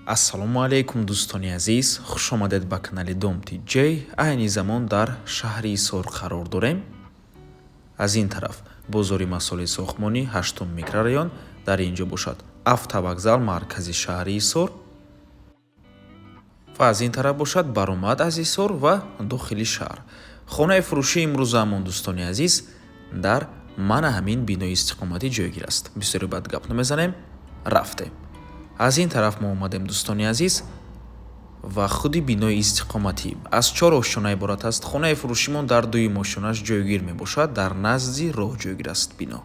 Ассалому алайкум, дӯстони азиз, хуш омадед ба канали Дом Тиҷей. Айни замон дар шаҳри Ҳисор қарор дорем. Аз ин тараф бозори масолеҳи сохтмонӣ, 8 микрорайон, дар ин ҷо бошад автовокзал, маркази шаҳри Ҳисор, ва аз ин тараф бошад баромад аз Ҳисор ва дохили шаҳр. Хонаи фурӯшии имрӯзаамон, дӯстони азиз, дар мана ҳамин бинои истиқоматӣ ҷойгир аст. Бисёре бад гап намезанем, рафтем. Аз ин тараф мо омадем, дӯстони азиз, ва худи бинои истиқоматӣ аз 4 ошёна иборат аст. Хонаи фурӯшимон дар дуюм ошёнаш ҷойгир мебошад, дар назди роҳ ҷойгир аст бино.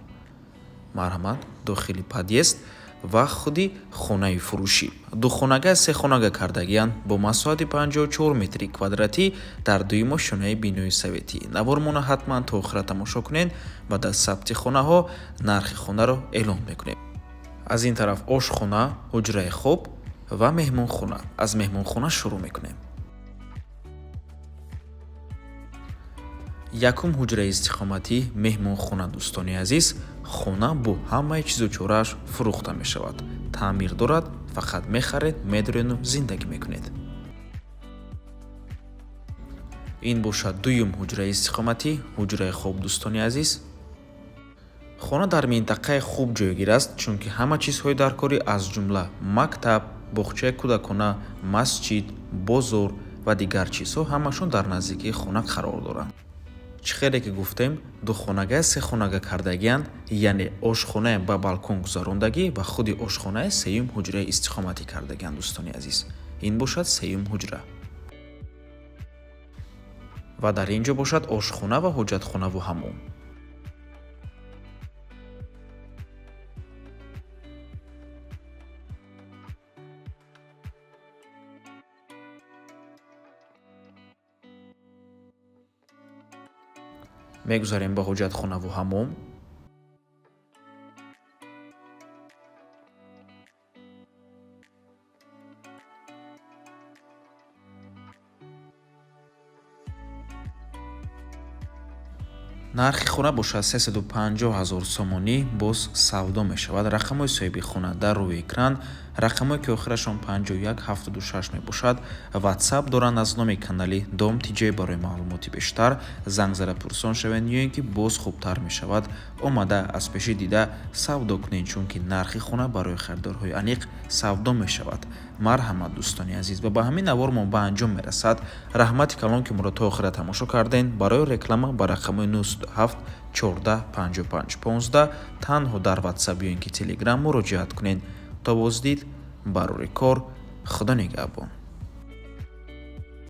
Марҳамат, дохили подъезд ва худи хонаи фурӯшӣ. Духонага, сехонага кардагиянд бо масоҳати 54 метри квадратӣ дар дуюм ошёнаи бинои советӣ. Навормона ҳатман то охира тамошо кунед ва дар сабти хонаҳо нархи хонаро эълон мекунем. Аз ин тараф ошхона, ҳуҷраи хоб ва меҳмонхона. Аз меҳмонхона шурӯъ мекунем. Якум ҳуҷраи истиқоматӣ меҳмонхона, дӯстони азиз. Хона бо ҳамаи чизу чорааш фурӯхта мешавад. Таъмир дорад, фақат мехаред, медорену зиндагӣ мекунед. Ин бошад дуюм ҳуҷраи истиқоматӣ, ҳуҷраи хоб, дӯстони азиз. Хона дар минтақаи хуб ҷойгир аст, чунки ҳама чизҳои даркорӣ аз ҷумла мактаб, боғчаи кӯдакона, масҷид, бозор ва дигар чизҳо ҳамашон дар наздикии хона қарор доранд. Чӣ хеле ки гуфтем, духонага, сехонага кардагиянд, яъне ошхонае ба балкон гузарондагӣ ва худи ошхонае сеюм ҳуҷраи истиқоматӣ кардагиянд, дӯстони азиз. Ин бошад сеюм ҳуҷра. Ва дар ин ҷо бошад ошхона ва ҳоҷатхонаву ҳаммом. Мегузарем ба ҳоҷатхонаву ҳаммом. Нархи хона бошад 350 ҳазор сомонӣ, боз савдо мешавад. Рақамҳои соҳиби хона дар рӯи экран, рақамҳое ки охирашон 51 76 мебошад, WhatsApp доранд аз номи канали Дом Тиҷей. Барои маълумоти бештар занг зада пурсон шавед, ё ин ки боз хубтар мешавад омада аз пеши дида савдо кунед, чунки нархи хона барои харидорҳои аниқ савдо мешавад. Марҳамат, дӯстони азиз, ва ба ҳамин навор мо ба анҷом мерасад. Раҳмати калон, ки моро то охира тамошо кардем. Барои реклама ба рақамҳои 97 14 55 15 танҳо дар WhatsApp ё ин ки Telegram муроҷиат кунед. То боздид, барори кор, Худо нигаҳбон.